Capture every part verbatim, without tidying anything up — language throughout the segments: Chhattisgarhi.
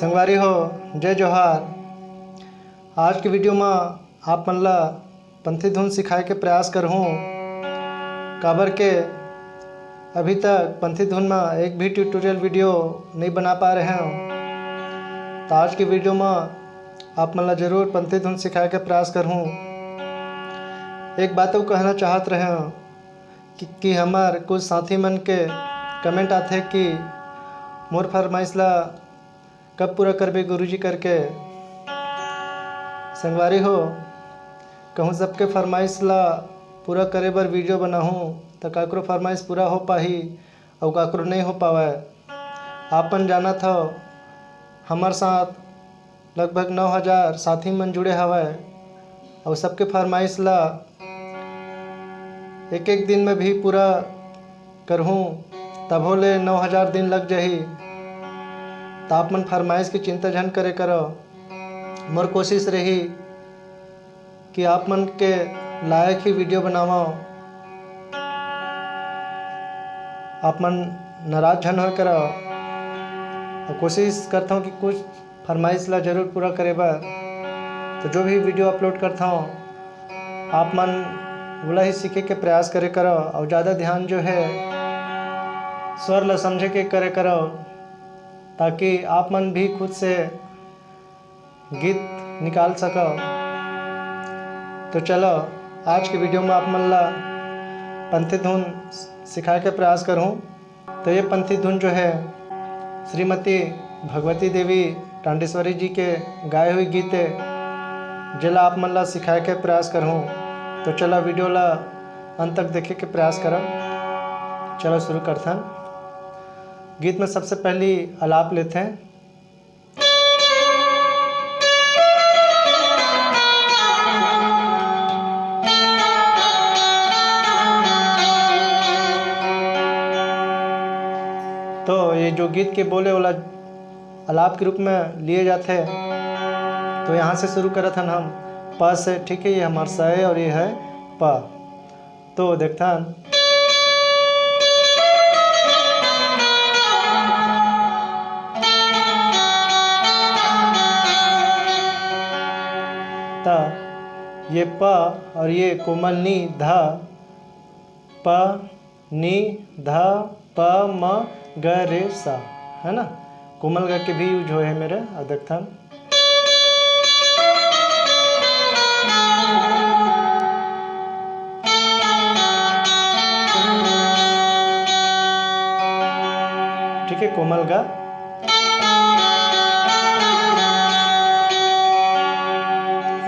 संगवारी हो, जय जोहार। आज के वीडियो म आप मन ला पंथी धुन सिखाए के प्रयास करहूँ, काबर के अभी तक पंथी धुन म एक भी ट्यूटोरियल वीडियो नइ बना पा रहे हंव। त आज के वीडियो म आप मन ला जरूर पंथी धुन सिखाए के प्रयास करहूँ। एक बात अउ कहना चाहत रहे हंव कि, कि हमर कुछ साथी मन के कमेंट आथे कि मोर फरमाइश ला कब पूरा करबे गुरुजी करके। संगवारी हो, कहूँ सबके फरमाइश ला पूरा करे बर वीडियो बनाहूँ, त काकरो फरमाइश पूरा हो पाही अउ काकरो नइ हो पावय। आप मन जानत हव, हमर साथ लगभग नौ हजार साथी मन जुड़े हवय, अउ सबके फरमाइश ला एक एक दिन में भी पूरा करहूँ, तभो ले नौ हजार दिन लग जाही। त आप मन फरमाइश की चिंता झन करे करव। मोर कोशिश रही कि आप मन के लायक ही वीडियो बनावंव। आप मन नाराज झन होए करव। अउ कोशिश करथंव कि कुछ फरमाइश ला जरूर पूरा करे बर। तो जो भी वीडियो अपलोड करथंव, आप मन ओला ही सीखे के प्रयास करे करव, अउ ज़्यादा ध्यान जो है स्वर ला समझे के करे करव, ताकि आप मन भी खुद से गीत निकाल सकव। तो चलो, आज के वीडियो में आप मन ला पंथी धुन सिखाए के प्रयास करहूँ। तो ये पंथी धुन जो है, श्रीमती भगवती देवी टांडेश्वरी जी के गाए हुए गीत है, जेला आप मन ला सिखाए के प्रयास करहूँ। तो चला, वीडियो ला अंत तक देखे के प्रयास करव। चलो, शुरू करथन। गीत में सबसे पहली अलाप लेथें। तो ये जो गीत के बोले वाला अलाप के रूप में लिए जाते, तो यहाँ से शुरू करत हन हम प से, ठीक है, ये हमार स है और ये है प। तो देखथन। त ये प और ये कोमल नी ध, प नी ध प म ग रे सा, है ना? कोमल ग के भी यूज होए है मेरे, अब देखथन। ठीक है, कोमल ग।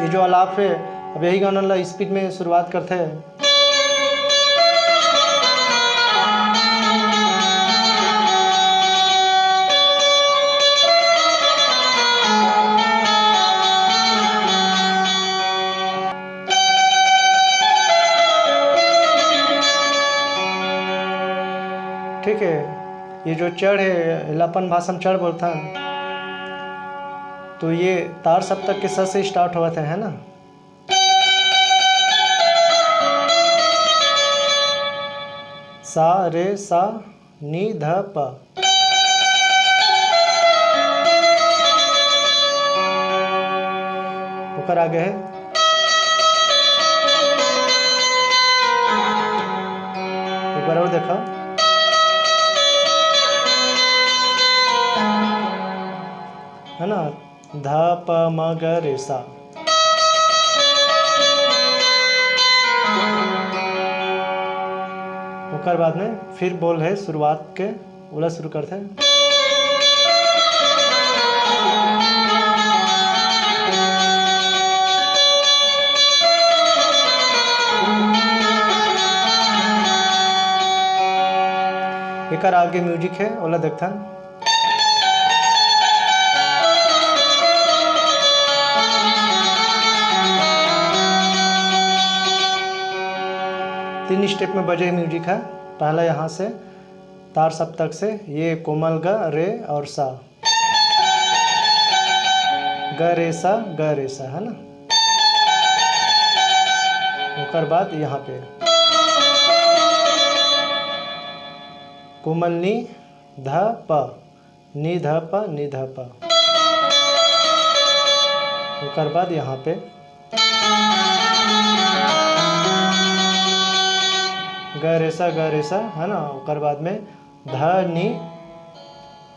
ये जो आलाप है, अब यही गाना ला स्पीड में शुरुआत करते हैं। ठीक है, ये जो चढ़ है, एला अपन भाषा में चढ़ बोलथन। तो ये तार सप्तक के स से स्टार्ट होवत है, है ना? सा रे सा नी ध प। ओकर आगे है। एक बार और देखा, है ना? ध प म ग रे सा। ओकर बाद में फिर बोल है शुरुआत के, ओला शुरू करथे। एकर आगे म्यूजिक है, ओला देखथन। तीन स्टेप में बजे म्यूजिक है। पहला यहाँ से तार सप्तक से, ये कोमल ग, रे और सा, ग रे सा, ग रे सा, है ना? ओकर बाद यहाँ पे कोमल नी ध प, नी ध प, नी ध प। ओकर बाद यहाँ पे ग रे सा, ग रे सा, है ना। ओकर बाद में ध नी,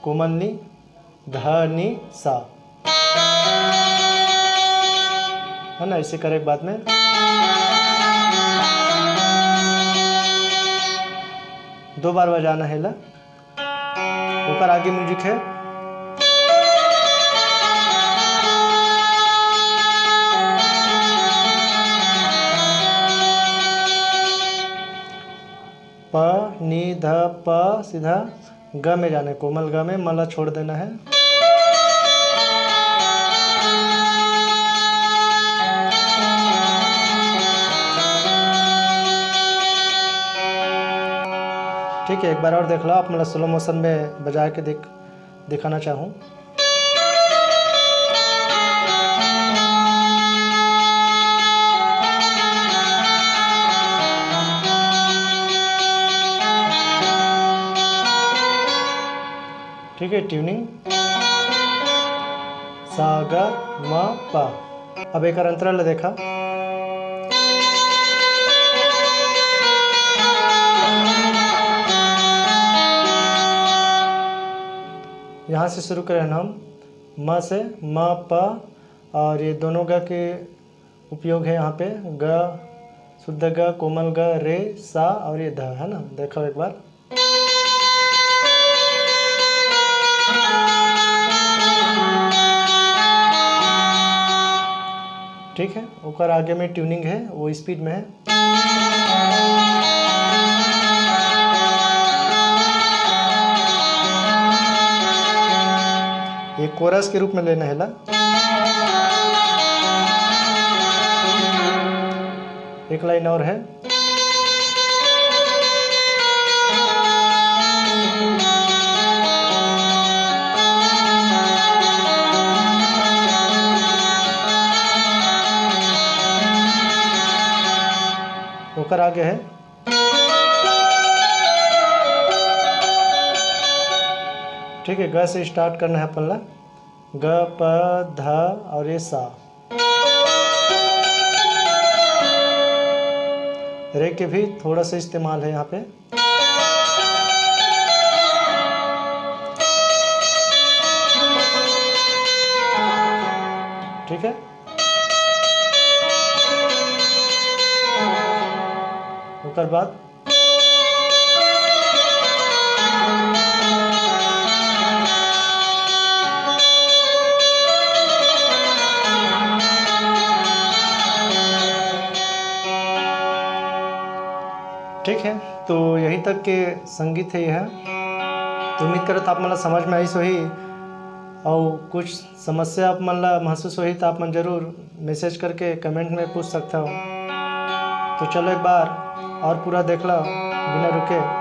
कोमल नी, ध नी सा, है ना। ऐसे करे के बाद में दो बार बजाना है ला। ओकर आगे म्यूजिक है। प नी ध प, सीधा ग में जाना है, कोमल ग में, म ला छोड़ देना है। ठीक है, एक बार और देख लो, आप मन ला स्लो मोशन में बजा के दिख दिखाना चाहूँ। ठीक है, ट्यूनिंग सा ग म प। अब एक अंतरा ला देखा। यहाँ से शुरू करें हम, म से म प, और ये दोनों ग के उपयोग है यहाँ पे, ग, शुद्ध ग, कोमल ग, रे, सा और ये ध, है ना। देखो एक बार। ठीक है, ओकर आगे में ट्यूनिंग है, वो स्पीड में है। ये कोरस के रूप में लेना है ला। एक लाइन और है। ओकर आगे है। ठीक है, ग से स्टार्ट करना है अपन ला। ग, प, ध और ये सा। रे के भी थोड़ा सा इस्तेमाल है यहाँ पे। ठीक है, ओकर बाद ठीक है, तो यही तक के संगीत है यह। तो उम्मीद करत आप मन ला समझ में आइस होही, और कुछ समस्या आप मन ला महसूस होही तो आप मन जरूर मैसेज करके कमेंट में पूछ सकता हो। तो चलो एक बार और पूरा देख ला बिना रुके।